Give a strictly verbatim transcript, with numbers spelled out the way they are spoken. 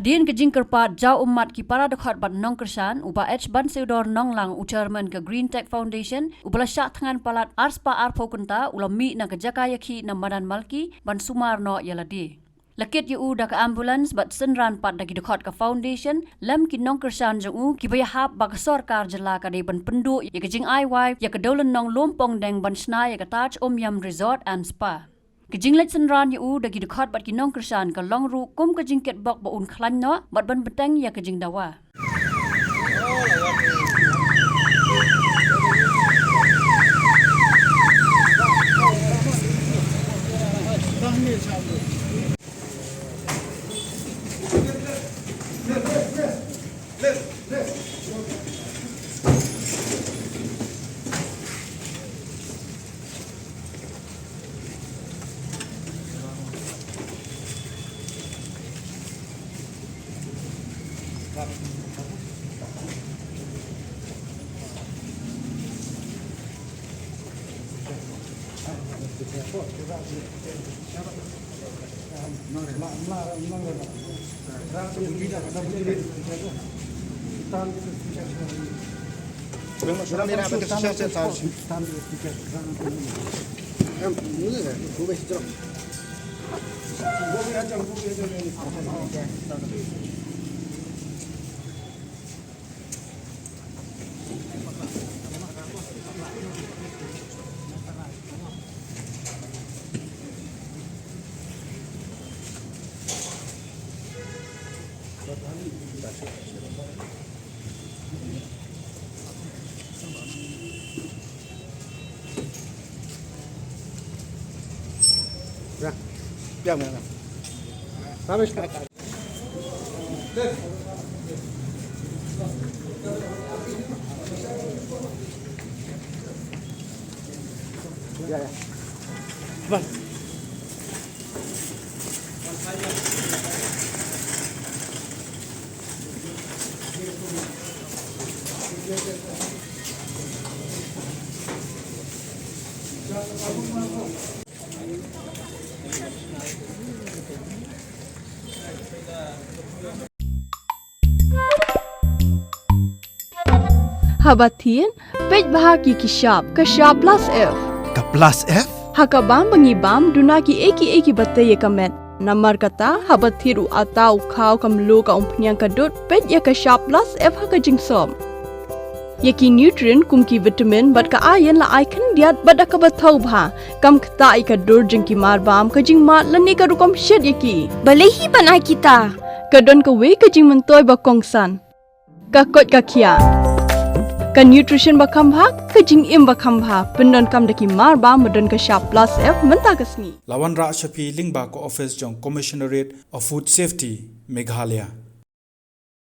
Hadien ka jingkyrpad jaw ummat ki para dkhot bad nongkyrshan, u Bah H Bansiewdor Nonglang, u Chairman ka Green Tech Foundation, uba la shah thngan palat arspah arphew kynta, u la mih na ka jaka ïakhih na madan Malki ban sumar noh ïa lade. La kit ïa u da ka ambulance bad synran pat da ki dkhot ka foundation lem ki nongkyrshan jong u, kiba ïahap ba ka sorkar jylla ka dei ban pynduh ïa ka jingai wai ïa ka dewlynnong Lumpongdeng ban shna ïa ka Taj Umiam Resort and Spa. Ka jingleit synran ïa u da ki dkhot bad ki nongkyrshan ka long ruh kum ka jingkitbok ba un khlaiñ noh bad ban bteng ïa ka jingdawa. Haba thied, peit bha ïa ki shap, ka shap plus F. Ka plus F? Ha ka bam ba ngi bam, duna kiei kiei kiba tei ïa ka met. Namar kata, haba thied u atta, u khaw, ka mluh, ka umphniang, ka dud, peit ïa ka shap plus F ha ka jingsop. Ïa ki nutrient kum ki vitamin bad ka iron la ai khyndiat bad da kaba thaw bha. Kam ktah ïa ka dur jong ki marbam, ka jingmad lane ka rukom shet ïa ki. Balei hi ban ai kita? Ka don kawei ka jingmyntoi ba kongsan. Ka koit ka khiah. Ka nutrition ba kham bha, ka jingim ba kham bha. Pyndonkam da ki marbam ba don ka shap plus F mynta ka sngi. La wanrah sha phi lyngba ka office jong Commissionerate of Food Safety, Meghalaya.